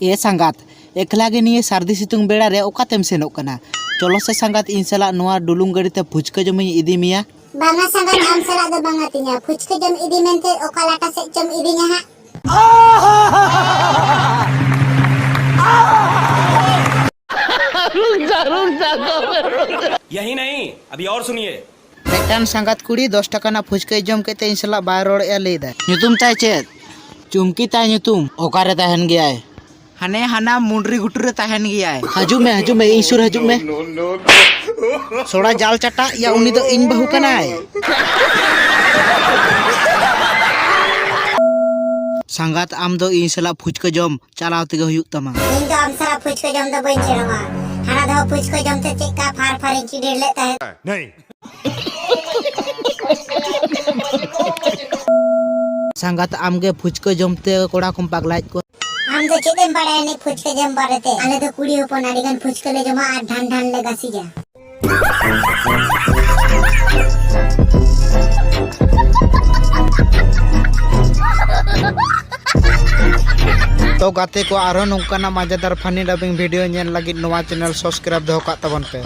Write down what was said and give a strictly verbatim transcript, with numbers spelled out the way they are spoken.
ᱮ ᱥᱟᱸᱜᱟᱛ, ᱮᱠᱞᱟ ᱜᱮ ᱱᱤᱭᱟᱹ ᱥᱟᱹᱨᱫᱤ ᱥᱤᱛᱩᱝ ᱵᱮᱲᱟ ᱨᱮ ᱚᱠᱟᱛᱮᱢ ᱥᱮᱱᱚᱜ ᱠᱟᱱᱟ? ᱪᱚᱞᱚ ᱥᱮ ᱥᱟᱸᱜᱟᱛ, ᱤᱧ ᱥᱟᱞᱟᱜ ᱱᱚᱣᱟ ᱰᱩᱞᱩᱝ ᱜᱟᱹᱰᱤ ᱛᱮ ᱯᱷᱩᱪᱠᱟᱹ ᱡᱚᱢᱤᱧ ᱤᱫᱤ ᱢᱮᱭᱟ᱾ ᱵᱟᱝᱟ ᱥᱟᱸᱜᱟᱛ, ᱟᱢ ᱥᱟᱞᱟᱜ ᱫᱚ ᱵᱟᱝᱟ ᱛᱤᱧᱟ᱾ ᱯᱷᱩᱪᱠᱟᱹ ᱡᱚᱢ ᱤᱫᱤ ᱢᱮᱱᱛᱮ ᱚᱠᱟ ᱞᱟᱴᱟ ᱥᱮᱫ ᱪᱚᱢ ᱤᱫᱤᱧᱟ ᱦᱟᱸᱜ? यही नहीं, अभी और सुनिए। ᱢᱤᱫᱴᱟᱝ ᱥᱟᱸᱜᱟᱛ ᱠᱩᱲᱤ ᱫᱚᱥ ᱴᱟᱠᱟ ᱨᱮᱱᱟᱜ ᱯᱷᱩᱪᱠᱟᱹᱭ ᱡᱚᱢ ᱠᱮᱫ ᱛᱮ ᱤᱧ ᱥᱟᱞᱟᱜ ᱵᱟᱭ ᱨᱚᱲᱮᱫᱼᱟ ᱞᱟᱹᱭᱫᱟᱭ᱾ ᱧᱩᱛᱩᱢ ᱛᱟᱭ ᱪᱮᱫ? ᱪᱩᱢᱠᱤ ᱛᱟᱭ ᱧᱩᱛᱩᱢ᱾ ᱚᱠᱟᱨᱮ ᱛᱟᱦᱮᱱ ᱜᱮᱭᱟᱭ? ᱦᱟᱱᱮ ᱦᱟᱱᱟ ᱢᱩᱱᱰᱨᱤ ᱜᱷᱩᱴᱩ ᱨᱮ ᱛᱟᱦᱮᱱ ᱜᱮᱭᱟᱭ᱾ ᱦᱤᱡᱩᱜ ᱢᱮ, ᱦᱤᱡᱩᱜ ᱢᱮ, ᱤᱧ ᱥᱩᱨ ᱦᱤᱡᱩᱜ ᱢᱮ᱾ ᱥᱚᱲᱟ ᱡᱟᱞ ᱪᱟᱴᱟᱜ ᱭᱟ, ᱩᱱᱤ ᱫᱚ ᱤᱧ ᱵᱟᱹᱦᱩ ᱠᱟᱱᱟᱭ᱾ ᱥᱟᱸᱜᱟᱛ, ᱟᱢ ᱫᱚ ᱤᱧ ᱥᱟᱞᱟᱜ ᱯᱷᱩᱪᱠᱟᱹ ᱡᱚᱢ ᱪᱟᱞᱟᱣ ᱛᱮᱜᱮ ᱦᱩᱭᱩᱜ ᱛᱟᱢᱟ᱾ ᱤᱧ ᱫᱚ ᱟᱢ ᱥᱟᱞᱟᱜ ᱯᱷᱩᱪᱠᱟᱹ ᱡᱚᱢ ᱫᱚ ᱵᱟᱹᱧ ᱥᱮᱱᱚᱜᱼᱟ᱾ ᱦᱟᱱᱟ ᱫᱷᱟᱣ ᱯᱷᱩᱪᱠᱟᱹ ᱡᱚᱢ ᱛᱮ ᱪᱮᱫ ᱠᱟ ᱯᱷᱟᱨ ᱯᱷᱟᱨᱤᱧ ᱪᱤᱰᱤᱨ ᱞᱮᱫ ᱛᱟᱦᱮᱸᱫ᱾ ᱥᱟᱸᱜᱟᱛ, ᱟᱢᱜᱮ ᱯᱷᱩᱪᱠᱟᱹ ᱡᱚᱢᱛᱮ ᱠᱚᱲᱟ ᱠᱚᱢ ᱯᱟᱜᱽᱞᱟᱭᱮᱫ ᱠᱚᱣᱟ᱾ ᱟᱢ ᱫᱚ ᱪᱮᱫ ᱮᱢ ᱵᱟᱲᱟᱭᱟ ᱱᱤ ᱯᱷᱩᱪᱠᱟᱹ ᱡᱚᱢ ᱵᱟᱨᱮᱛᱮ? ᱟᱞᱮ ᱫᱚ ᱠᱩᱲᱤ ᱦᱚᱯᱚᱱ ᱟᱹᱰᱤ ᱜᱟᱱ ᱯᱷᱩᱪᱠᱟᱹ ᱞᱮ ᱡᱚᱢᱟ ᱟᱨ ᱰᱷᱟᱱ ᱰᱷᱟᱱ ᱞᱮ ᱜᱟᱥᱤᱡᱟ᱾ ᱛᱚ ᱜᱟᱛᱮ ᱠᱚ, ᱟᱨᱦᱚᱸ ᱱᱚᱝᱠᱟᱱᱟᱜ ᱢᱟᱡᱟᱫᱟᱨ funny dubbing video ᱧᱮᱞ ᱞᱟᱹᱜᱤᱫ ᱱᱚᱣᱟ channel subscribe ᱫᱚᱦᱚ ᱠᱟᱜ ᱛᱟᱵᱚᱱ ᱯᱮ᱾